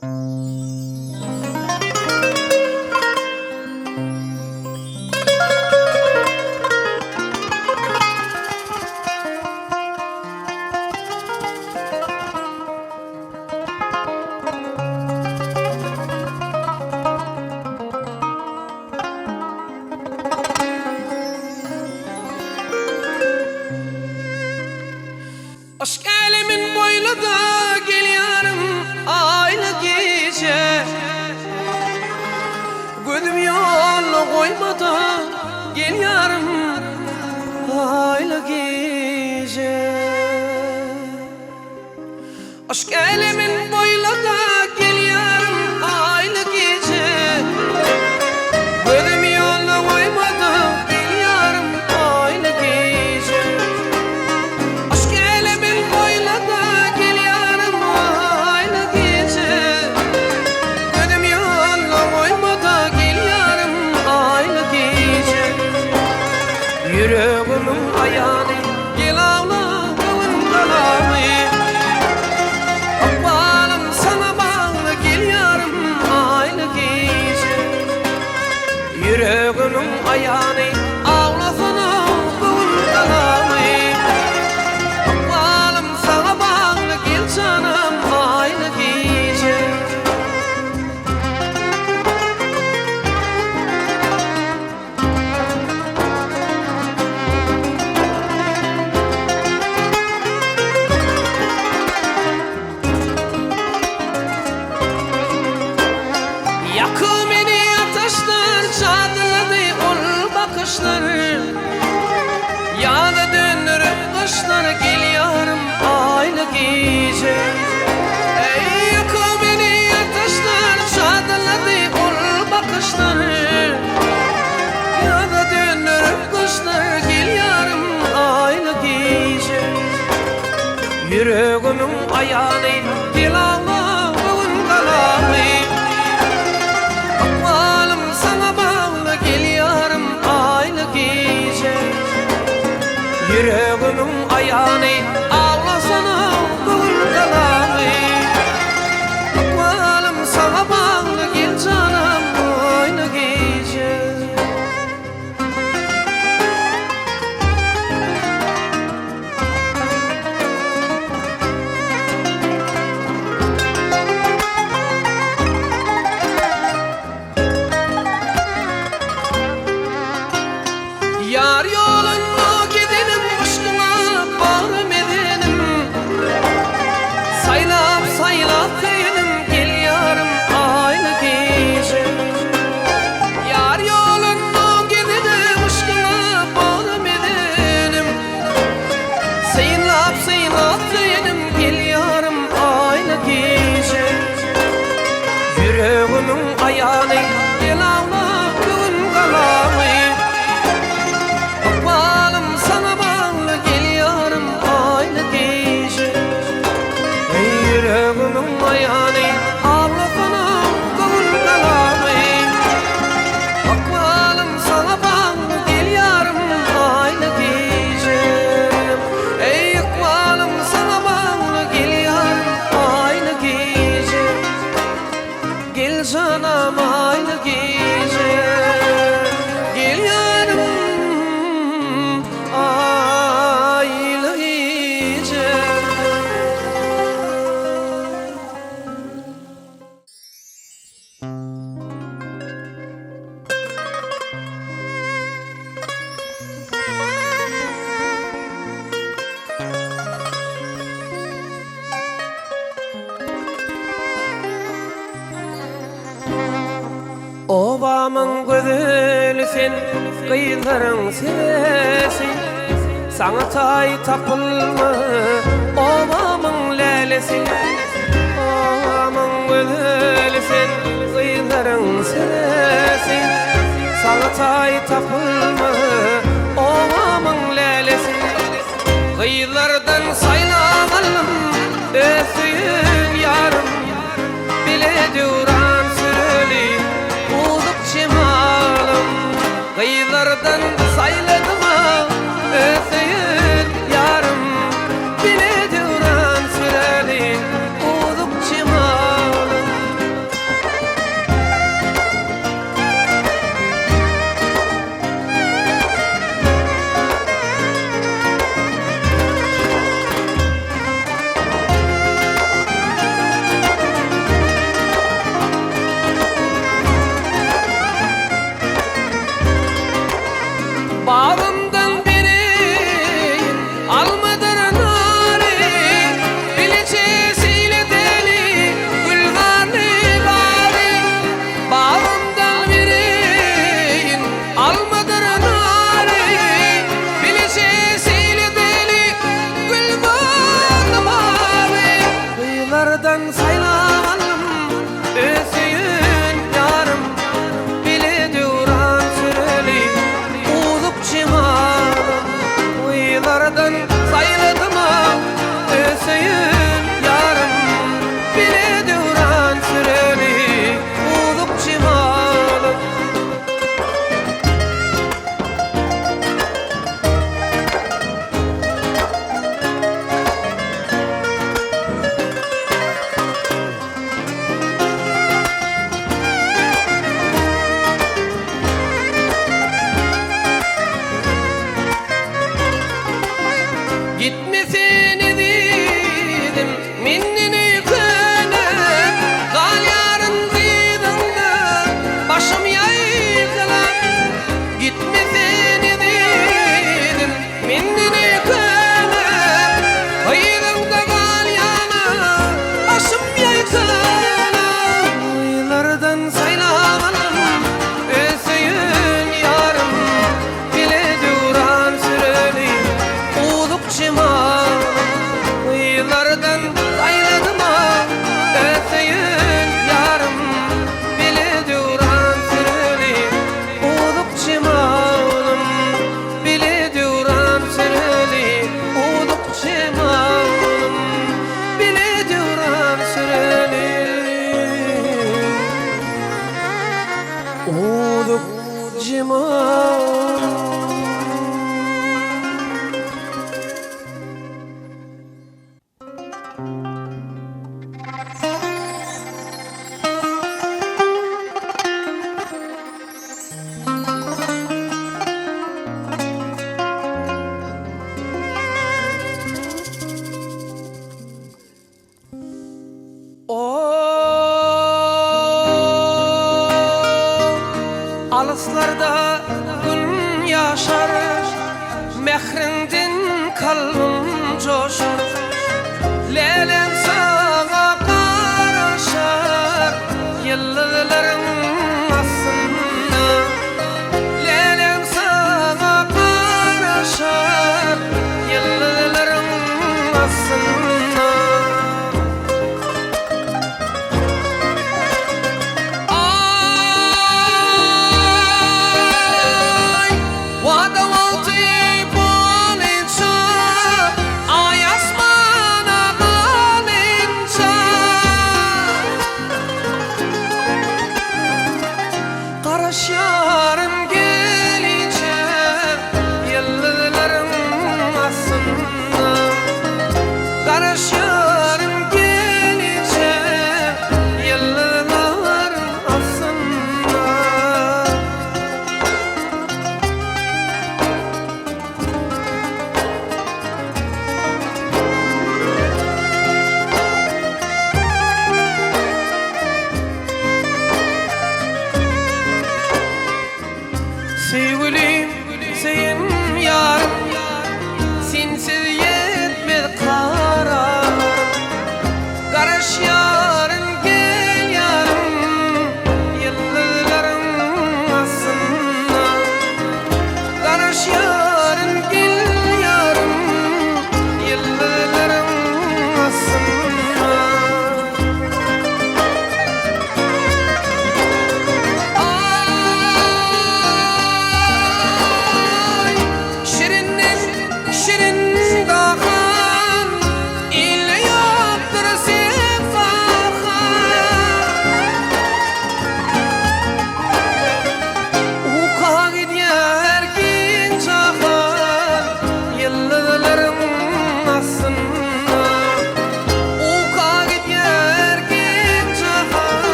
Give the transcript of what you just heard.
Yşk älemin boýlada gelýärin aýly gije. Gözüm ýolda goýmada gelýärin aýly gije. Yşk älemin boýlada gelýärin aýly gije. Gözüm ýolda goýmada gelýärin aýly gije. Yşk älemin boýlada gelýärin aýly gije. Gözüm ýolda goýmada gelýärin aýly gije. Ýüregimiň aýany Gel agla göwün galamy Ykbalym saňa bagly gel ýarym aýly gije Ýüregimiň aýany aglasana göwün galamy Ykbalym saňa bagly gel janam aýly gije. Ýakyp meni ataşlar, Jadylady ol bakyşlar. Ýaza döndürip gyşlar, Gel ýarym aýly gije. Eý, ýakyp meni ataşlar, Jadylady ol bakyşlar. Ýaza döndürip gyşlar, Gel ýarym aýly gije. Ýüregimiň aýany, Gel agla göwün galamy. Ykbalym saňa bagly, Gel ýarym aýly gije. Ýüregimiň aýany, Aglasana göwün galamy. Ykbalym saňa bagly, Gel janam aýly gije. Ýar ýolunda gezenim, yşkyňa bagrym ezenim. Saýlap, saýlap söýenim, gel ýarym aýly gije. Ýar ýolunda gezenim, yşkyňa bagrym ezenim. Synlap, synlap söýenim, gel ýarym aýly gije. Ýüregimiň aýany, gel agla göwün galamy. Ykbalym saňa bagly, gel ýarym aýly gije. Eý, ýüregimiň aýany, aglasana göwün galamy. Ykbalym saňa bagly, gel ýarym aýly gije. Eý, ykbalym saňa bagly, gel ýarym aýly gije. Gel janam aýly gije. Gel ýarym aýly gije. Obamyň gözeli sen, gyzlaryň seresi, Saňa taý tapylma, obamyň lälesi. Obamyň gözeli sen, gyzlaryň seresi, Saňa taý tapylma, obamyň lälesi. Gyzlardan saýlap aldym öz söýen ýarym, Bile döwran süreli uzuk jemalym. Gyzlardan saýladym-a öz söýen ýarym, Bile döwran süreli uzuk jemalym. jemal. O alyslarda.